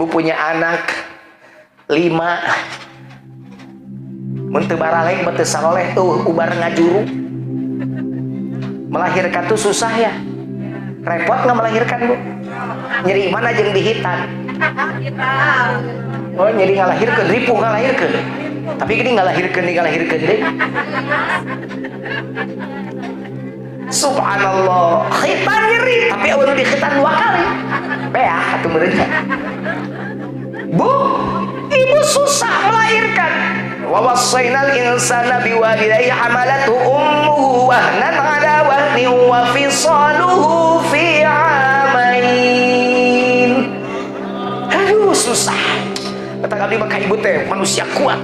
Ibu punya anak 5, mun teu baraleng teu saroleh, tuh ubar ngajuru. Melahirkan tuh susah ya, repot nggak melahirkan, Bu? Nyeri mana jeung dihitan? Oh, nyeri ngalahirkeun, ripuh ngalahirkeun. Tapi gini ngalahirkeun, ngalahirkeun deh. Subhanallah, khitan nyeri, tapi aweun dikhitan 2 kali. Beah atuh meureun. Bu, ibu susah melahirkan. Wa wassaynal insana biwalidayhi hamalatu ummuhu wahnan ala wahnin wa fisaluhu fi amain. Aduh, susah. Kata abdi mah ka ibu teh manusia kuat.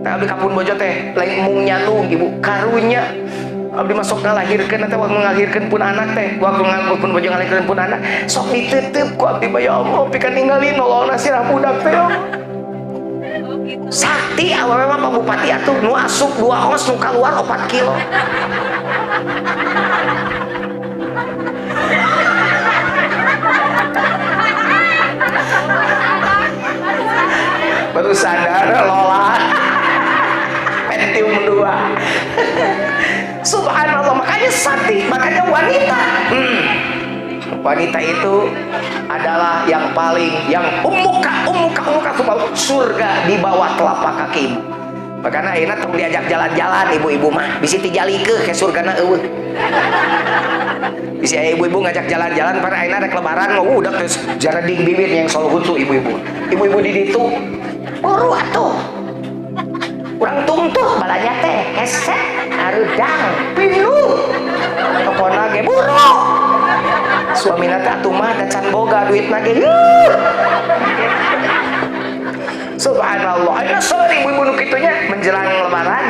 Kata abdi kapun bojo teh lain mung nyalung ibu, karunya. Abdi masuk ngalahirkeun teh, waktu ngalahirkeun pun anak teh, waktu pun bojo ngalahirkeun pun anak, sok diteuteup ku abdi mah, ya Allah, pikeun ningali nolongna sirah budak teh, ya Allah. Sakti awewe mah Pak Bupati atuh, nu asup 2 ons, nu kaluar 4 kilo. Baru sadar lola. Pentium 2. Subhanallah, makanya sakti, makanya wanita. Wanita itu adalah yang paling, yang umuka, umuka, umuka, surga di bawah telapak kaki ibu. Makanya ayeuna tong diajak jalan-jalan ibu-ibu mah, bisi tijalikeun ke surgana eueuh. Bisi aya ibu-ibu ngajak jalan-jalan pada ayeuna rek lebaran mah udah geus jarading bibir yang soluhun tuh ibu-ibu. Ibu-ibu di ditu buru atuh. Urang tungtuh balanya teh hese arudang pinuh. Tokona ge buru. Suamina teh atuh mah da can boga duitna ge. Subhanallah. Ayeuna seueur ibu-ibu nu kitu nya menjelang lebaran.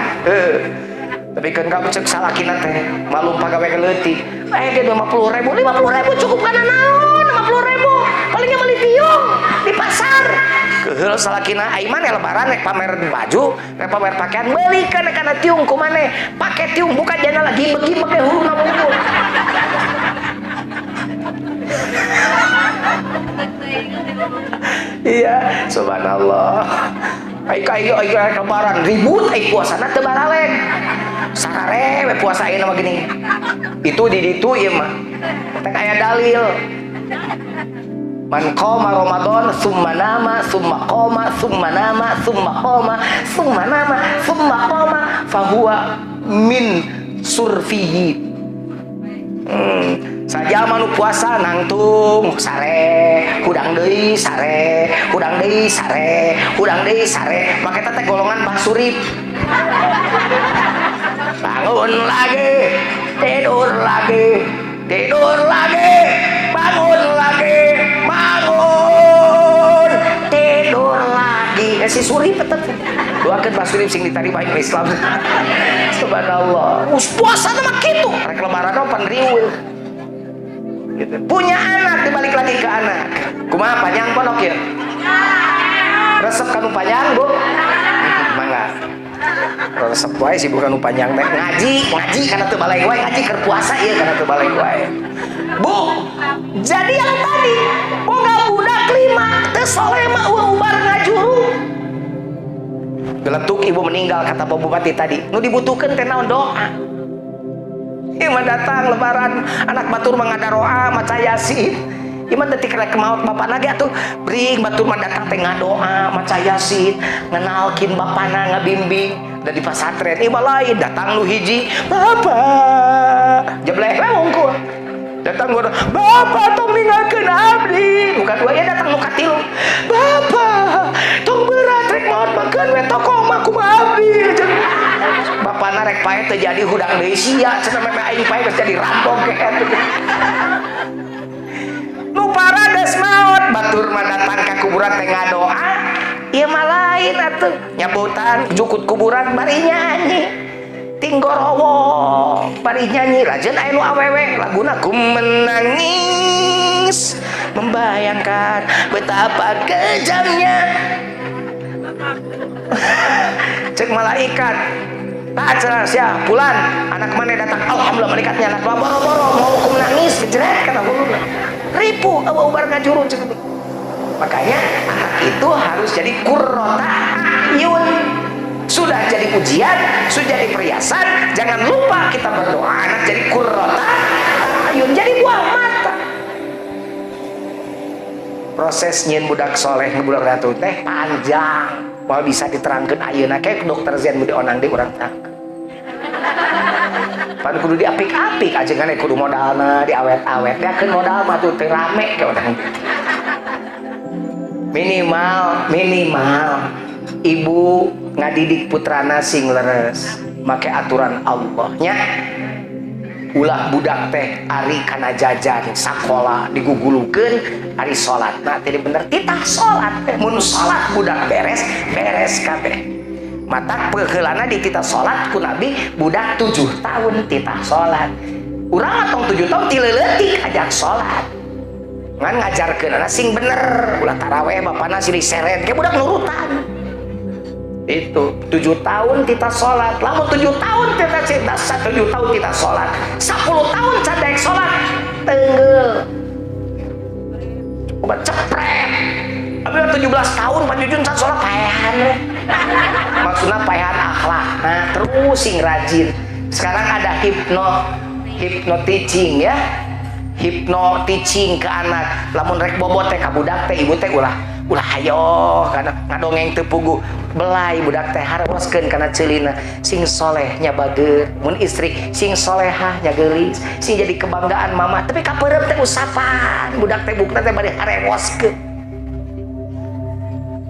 Tapi kan kamu cek salakina teh malum pagawe leutik. Ge 50.000, 50.000 cukup kana naon? 50.000. Palingnya meuli tiung di pasar. Keheul salakina ai maneh lebaran rek pamer baju, rek pamer pakaian, meulikeun kana tiung ku maneh. Pake tiung buka jana lagi begi-begi hurungna mungkul. Iya, subhanallah. Ai ka ieu ai lebaran ribut ai puasana teu baraleng. Sarare we puasa ayeuna mah geuning. Itu di ditu ieu mah. Teh aya dalil. Man qama Ramadan summa nama summa qama summa nama summa qama summa nama summa qama fahuwa min surfiyi. Saja manu puasa nangtung sare, hudang deui sare, hudang deui sare, hudang deui sare, make teh golongan Bah Surip. Bangun lagi, tidur lagi, tidur lagi, bangun lagi, bangun, tidur lagi. Si Surip tetep. Doakeun Bah Surip sing ditarima Islam. Subhanallah. Us puasa mah kitu, rek lebaran mah pan riweuh. Gitu. Punya anak, dibalik lagi ke anak. Kumaha panjang pondok ya? Resep kanu panjang, Bu? Mangga. Resep wae sih bukan nu panjang teh. Ngaji, ngaji kana teu balik wae, ngaji keur puasa ieu kana teu balik wae. Bu, jadi yang tadi boga budak 5 teu soleh mah eueuh ubar ngajuru. Geletuk ibu meninggal kata Pak Bupati tadi. Nu dibutuhkeun teh naon? Doa. Ieu mah datang lebaran anak batur mah ngadaroa maca yasin. Ieu mah detik rek maot bapana ge atuh bring batur mah datang teh ngadoa maca yasin, ngenalkeun bapana ngabimbing da di pasantren. Ieu mah lain datang nu hiji, bapak jebleh we wungkul. Datang gua, bapak tong ninggalkeun abdi. Nu kadua ya datang nu katilu. Bapak tong berat rek maot makeun we toko mah kumaha abdi. Bapana rek pae teu jadi hudang deui sia cenah meh aing pae geus jadi rampok keet. Nu parades maot batur mah datang ka kuburan teh ngadoa. Ieu mah lain atuh nyabutan jukut kuburan bari nyanyi. Tinggorowo bari nyanyi lajeun aya nu awewe laguna ku menangis membayangkan betapa kejamnya. Cek malaikat tak cenah sia pulan anak mana datang alhamdulillah malaikatnya anak boro-boro mau ku menangis kejret kana huluna ripuh eueuh ubar ngajuru cek. Makanya anak itu harus jadi qurrota a'yun. Sudah jadi ujian, sudah jadi perhiasan, jangan lupa kita berdoa anak jadi qurrota a'yun, jadi buah mata. Proses nyieun budak soleh budak ratu teh panjang. Moal bisa diterangkeun ayeuna kayak dokter Zen budi onang di urang terangkeun. Pan kudu diapik-apik ajengan kudu modalna diawet-awet. Diakeun modal mah tuh teu rame ke urang. Minimal minimal ibu ngadidik putrana sing leres make aturan Allah nya. Ulah budak teh ari kana jajan sakola digugulukeun ari salatna teh bener titah salat teh. Mun salat budak beres beres kabeh. Matak peuheulana di titah salat ku Nabi budak 7 tahun titah salat. Urang mah tong 7 tahun ti leuletik ajak salat. Ngan ngajarkeun anak sing bener, ulah taraweh bapana silih seret ke budak nurutan. Itu 7 tahun titah salat, lamun 7 tahun titah cinta, 7 tahun titah salat, 10 tahun can daek salat, tenggel. Obat cepret. Abi 17 tahun Pak Jujun can salat paehan we. Maksudna paehan akhlak. Nah, terus sing rajin. Sekarang ada hipno teaching ya. Hipno teaching ke anak. Lamun rek bobot teh ka budak teh ibu teh ulah ulah hayo kana ngadongeng teu puguh. Belai budak teh harewoskeun kana ceulina sing soleh nya bageur, mun istri sing solehah nya geulis, sing jadi kebanggaan mama. Tapi kapeureum teh usapan budak teh bukna teh bade harewoskeun.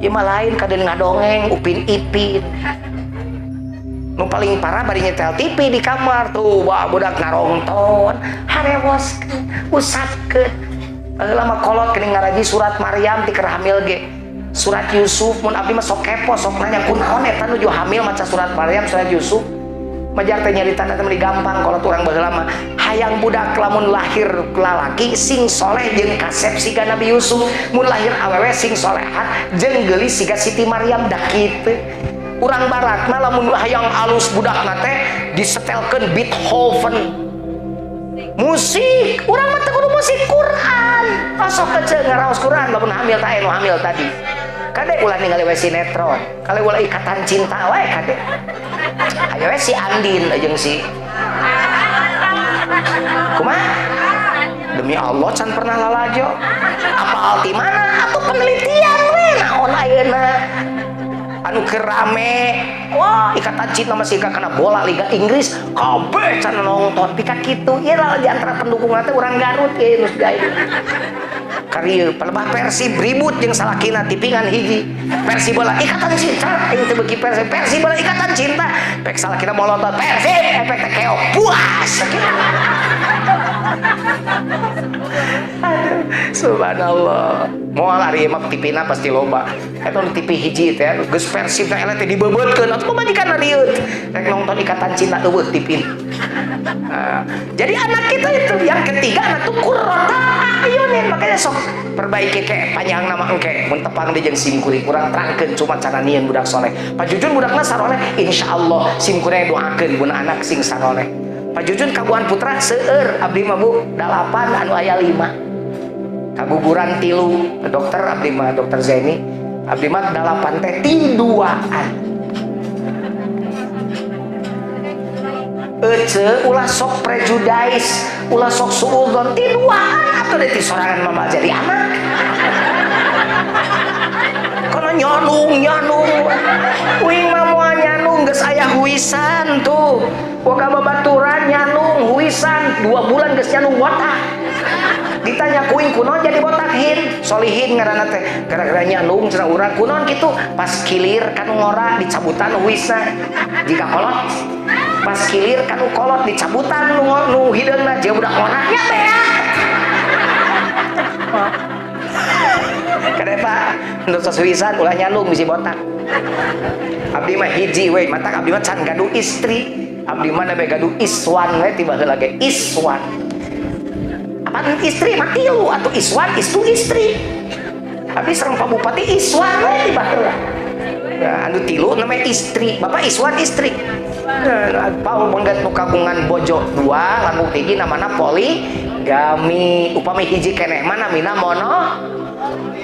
Ieu mah lain kadeun ngadongeng Upin Ipin. Nu paling parah bari nyetel TV di kamar tuh, wah budak narongton, harewoskeun, usapkeun. Lama kolot geuning ngaraji surat Maryam ti keur hamil ge. Surat Yusuf mun abdi mah sok kepo sok nanya kunaon eta nuju hamil maca surat Maryam, surat Yusuf. Majar teh nyaritana teh meuni gampang kolot urang baheula mah. Hayang budak lamun lahir lalaki sing soleh jeung kasep siga Nabi Yusuf, mun lahir awewe sing solehat jeung geulis siga Siti Maryam dah kitu. Urang barat mah lamun hayang alus budakna teh disetelkeun Beethoven. Musik, urang mah teu kudu musik Quran. Osok kecil ngaraos Quran lamun hamil teh nu hamil tadi. Kade ulah ningali we sinetron, kale ulah Ikatan Cinta wae kade. Ayo we si Andin jeung si kumaha? Demi Allah can pernah lalajo. Apal ti mana? Atuh penelitian we naon ayeuna. Anu keur rame, wah Ikatan Cinta masih kana bola Liga Inggris, kabeh can nonton pika kitu. Ieu lah di antara pendukung teh urang Garut ieu nu gae. Karieu palebah Persib ribut jeung salakina tipingan hiji. Persib bola Ikatan Cinta, aing teu beuki Persib, Persib bola Ikatan Cinta. Pek salakina molotot Persib, efek teh keok puas. Aduh, subhanallah. Moal ari mah tipina pasti loba. Eta nu TV hiji teh geus Persib teh eleh teh dibebeutkeun atuh pamajikan rieut. Rek nonton Ikatan Cinta eueuh TV. Nah, jadi anak kita itu yang ketiga anak tuh qurrota a'yunin, makanya sok perbaiki ke panjang nama engke mun tepang di jeung sim kuring urang terangkeun cuma cara nieun budak soleh. Pak Jujun budakna saroleh, insyaallah sim kuring doakeun mun anak sing saroleh. Pak Jujun kabuhan putra seueur abdi mah Bu 8 anu aya 5. Kaguguran 3 dokter abdi mah dokter Zaini abdi mah 8 teh tiduaan. Ece ulah sok prejudais, ulah sok suudzon tiduaan atuh deui ti sorangan mama jadi anak. Kono nyonung nyonung. Uing mah moal nyanung geus aya huisan tuh. Boga babaturan nyanung huisan 2 bulan geus nyanung botak. Ditanya kuing kunaon jadi botak hin, solihin ngaranna teh. Gara-gara nyanung cenah urang kunaon kitu pas kilir kanu ngora dicabutan huisna. Jika kolot pas kilir kanu kolot dicabutan nu hideungna jeung budak ngora nya beak. Kade Pak, nu huisan ulah nyanung bisi botak. Abdi mah hiji we, matak abdi mah can gaduh istri. Abdi mah nembe gaduh iswan we tiba heula ge iswan. Apaan istri mah tilu atuh iswan istu istri. Abdi sareng Pak Bupati iswan we tiba heula. Nah, anu tilu namanya istri, bapak iswan istri. Nah, Pak menggat nu kagungan bojo 2 langkung hiji namana poligami. Upami hiji keneh mah namina mono.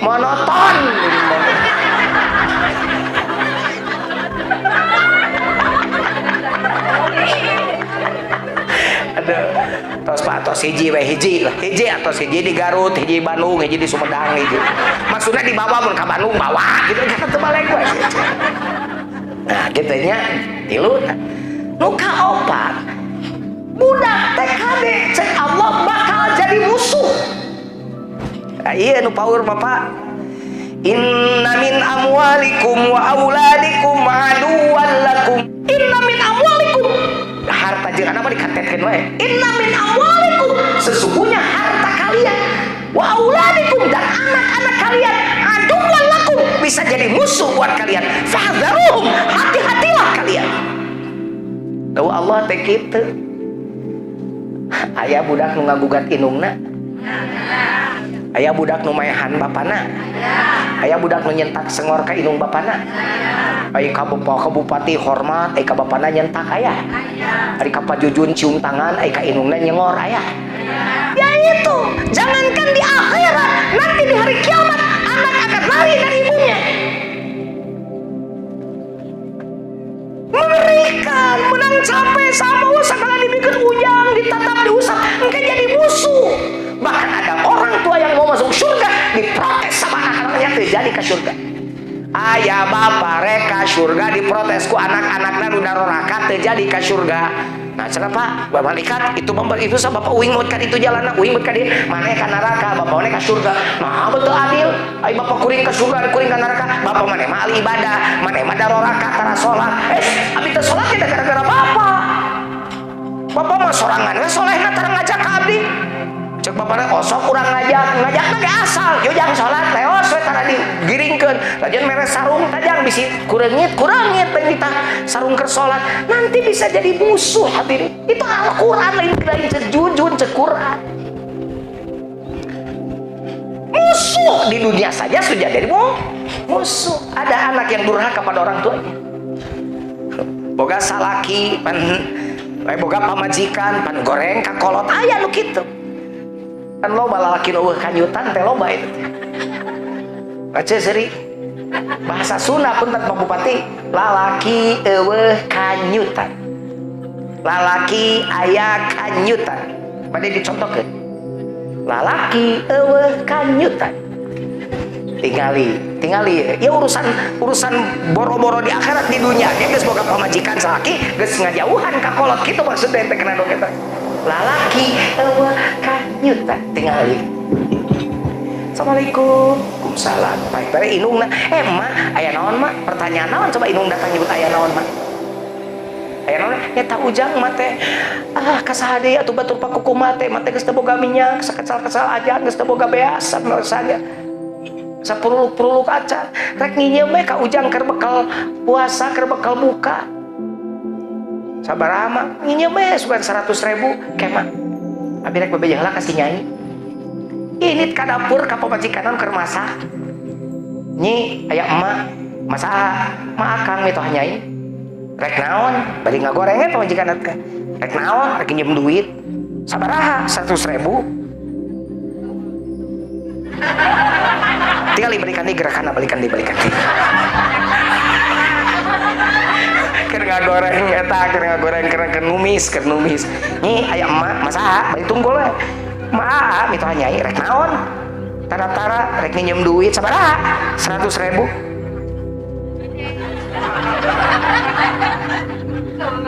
Monoton. Aduh, tos Pak tos hiji we hiji lah. Hiji atos hiji di Garut, hiji di Bandung, hiji di Sumedang hiji. Maksudnya dibawa mun ka Bandung bawa gitu kan teu balik we. Nah, kitu nya tilu. Nu kaopat, budak TKD cek Allah bakal jadi musuh. Nah, iya nu paur Bapak. Inna min amwalikum wa auladikum aduwwan lakum. Inna min amwalikum, harta jeung anak mah dikatetkeun wae. Inna min amwalikum, sesungguhnya harta kalian, wa auladikum, dan anak-anak kalian, aduwwan lakum, bisa jadi musuh buat kalian. Fahdharuhum, hati-hatilah kalian. Tahu Allah teh kitu. Aya budak nu ngagugat indungna. Aya budak nu maehan bapana. Aya budak nu nyentak sengor ka indung bapana. Aya ka bapak ka bupati hormat, aya ka bapana nyentak aya. Ari ka pajujun cium tangan, aya ka indungna nyengor aya. Ya itu, jangankan di akhirat, nanti di hari kiamat anak akan lari dari ibunya. Mengerikan, menang capek sama segala dibikin ujang, ditatap, diusap, engke jadi musuh. Bahkan ada orang tua yang mau masuk surga diprotes sama anak-anaknya terjadi ke surga. Ayah bapak reka surga diprotes ku anak-anaknya nu daroraka terjadi ke surga. Nah, cenah Pak, bapak malaikat itu itu sama bapak uing mut ka ditu jalanna, uing mut ka dieu, maneh ka neraka, bapak maneh ka surga. Nah, betul adil. Ai bapak kuring ka surga, kuring ka neraka, bapak maneh mah ahli ibadah, maneh mah daroraka tara salat. Abi teh salat teh gara-gara bapak. Bapak mah sorangan we solehna tara ngajak ka abdi. Cek bapakna osok kurang ngajak, ngajakna ge asal, yo jang salat leos we tara digiringkeun. Lajan mere sarung tajang bisi kureungit, kureungit lain ditah sarung keur salat. Nanti bisa jadi musuh hadirin. Itu Al-Qur'an lain lain cek jujun cek Quran. Musuh di dunia saja sudah jadi musuh. Ada anak yang durhaka pada orang tuanya. Boga salaki pan boga pamajikan pan goreng ka kolot aya nu kitu. Kan loba lalaki nu eueuh kanyutan teh loba itu teh. Baca seri bahasa Sunda pun Pak Bupati, lalaki eueuh kanyutan. Lalaki aya kanyutan. Bade dicontohkeun. Lalaki eueuh kanyutan. Tingali, tingali ya urusan urusan boro-boro di akhirat di dunia ge geus boga pamajikan salaki geus ngajauhan ka kolot kitu maksudnya teh kena dong eta. Lalaki eueuh kanyutan tingali. Assalamualaikum. Waalaikumsalam. Baik bare indungna. Mak, aya naon mak? Pertanyaan naon coba indung datang nyebut aya naon mak? Aya naon? Nyata ujang mah teh. Ah, kasaha deui atuh batur pakuku mah teh, mah teh geus teu boga minyak, sakecel-kesel aja geus teu boga beas saja. Sapuruluk-puruluk acan. Rek nginyeum we ka ujang keur bekal puasa, keur bekal buka. Sabaraha mah nginyeum we sugan 100.000 kema. Abi rek bebeja heula ka si nyai. Ini ka dapur ka pamajikan keur masak. Nyi aya emak, masak, mak akang mitoh nyai. Rek naon? Bari ngagoreng we pamajikan teh. Rek naon? Rek nginjem duit. Sabaraha? 100.000. Tinggal balikan di gerakan balikan di balikan di. Keur ngagoreng eta, keur ngagoreng keur numis, keur numis. Nyi aya emak, masak, bari tunggul we. Mak, mitoh nyai rek naon? Tara-tara rek nginjem duit sabaraha? 100.000.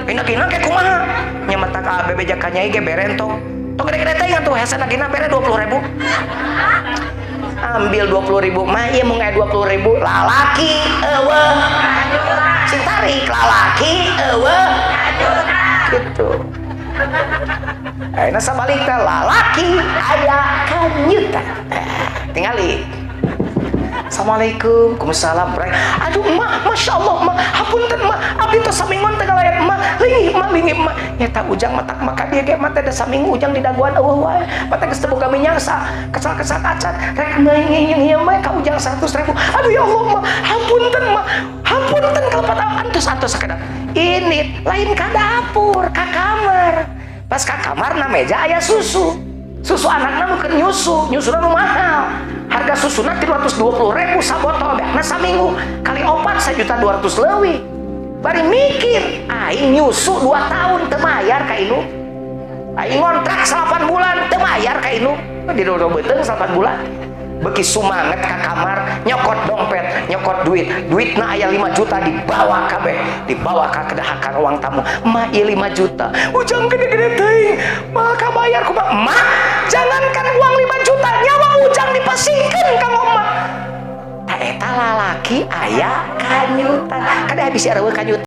Gina-gina kayak kumaha? Nya mata ka bebeja ka nyai ge bere entong. Tong gede-gede teh atuh hesana gina bere 20.000. Ambil 20.000 mah ieu mun aya 20.000 lalaki eueuh. Sing tarik lalaki eueuh. Gitu. Ayeuna sabalikna lalaki aya kanyutan. Tingali. Assalamualaikum. Waalaikumsalam. Aduh emak, masya Allah emak, hapunten emak, abdi tos saminggon teh ngalayat emak, lingih emak, lingih emak. Nyata ujang matak maka dia ge mah teh da saminggu ujang di daguan eueuh wae. Mata geus teu boga minyak sa, kesal-kesal acan, rek nginyeum we ka ujang 100.000. Aduh ya Allah emak, hapunten emak, hapunten kalepat antos-antos sakedap. Ini lain ka dapur, ka kamar. Pas ka kamar na meja aya susu. Susu anakna nu keur nyusu, nyusuna nu mahal. Harga susuna 320 ribu sabotol, beakna saminggu kali opat 1.200.000 leuwih. Bari mikir, aing nyusu 2 tahun teu mayar ka indung, aing ngontrak 8 bulan teu mayar ka indung, di dodo beuteung 8 bulan. Beki sumanget ka kamar, nyokot dompet, nyokot duit, duitna aya 5 juta, dibawa kabeh, dibawa ka kedah ka ruang tamu. "Ma, ieu 5 juta, ujang gede-gede teuing, mah kabayar kumaha?" "Ma, jangankan uang 5 juta, nyawa ujang dipasingkeun ka mama." Tah, eta lalaki aya kanyutan, kada habis euweuh kanyutan.